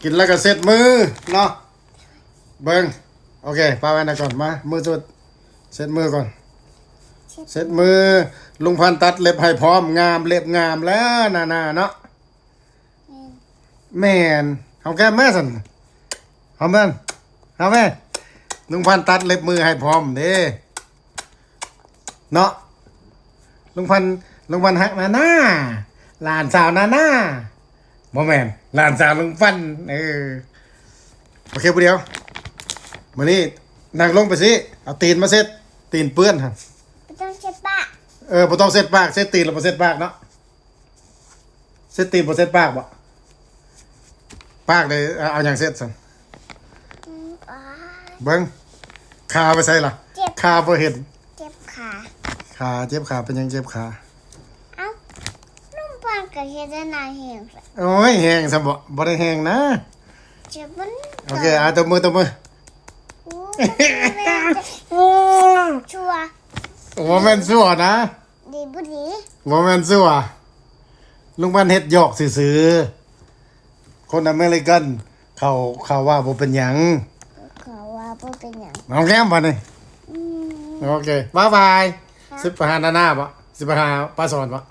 ກິນແລ້ວກໍເຊັດມືເນາະ ເບິ່ງ ໂອເຄ ປະໄວ້ນະກ່ອນ ມາ ມືສຸດ ເຊັດມືກ່ອນ ເຊັດມື ລຸງພັນຕັດເລັບໃຫ້ພ້ອມ ງາມ ເລັບງາມແລ້ວນານາເນາະ. ແມ່ນ ຫອມແກ້ມແມ້ຊັ້ນ ຫອມແມ່ນ ຫອມແມ່ ລຸງພັນຕັດເລັບມືໃຫ້ພ້ອມເດ້ ເນາະ ລຸງພັນ ລຸງພັນຮັກນານາ ຫຼານສາວນານາ ບໍ່ແມ່ນ ຫຼານສາວລຸງພັນ ເອີ ໂອເຄ ຜູ້ດຽວ ມື້ນີ້ນັ່ງລົງໄປຊິ ເອົາຕີນມາເຊັດ ຕີນເປື້ອນຫັ້ນ ບໍ່ຕ້ອງເຊັດປາກ ເອີ ບໍ່ຕ້ອງເຊັດປາກ ເຊັດຕີນແລ້ວບໍ່ເຊັດປາກເນາະ. ເຊັດຕີນບໍ່ເຊັດປາກບໍ່? ປາກເດ້ ເອົາຫຍັງເຊັດຊັ້ນ? ອືມ ອາ ເບິ່ງ ຂາໄປໃສລະ? ເຈັບ ຂາບໍ່ເຫັນ ເຈັບຂາ ຂາ ເຈັບຂາ ເປັນຫຍັງເຈັບຂາ? ເອົ້າ ລຸງພັນກໍເຮັດອັນນັ້ນແຮງ ໂອ້ຍ ແຮງຊະບໍ່? ບໍ່ໄດ້ແຮງນະ ເຈັບມັນ ໂອເຄ ອາ ຕົບມື ຕົບມື ໂອ້ ໂອ້ ຊົ່ວ ບໍ່ແມ່ນຊົ່ວນະ. ດີບໍ່ດີ? ບໍ່ແມ່ນຊົ່ວ ລຸງພັນເຮັດຫຍອກຊື່ໆ ຄົນອາເມລິກັນເຂົາ ເຂົາວ່າບໍ່ເປັນຫຍັງ ເຂົາວ່າບໍ່ເປັນຫຍັງ ຫອມແກ້ມບາດນີ້ ອືມ ໂອເຄ ບາຍບາຍ ຮະ ຊິໄປຫານານາບໍ່? ຊິໄປຫາປ້າສອນບໍ່?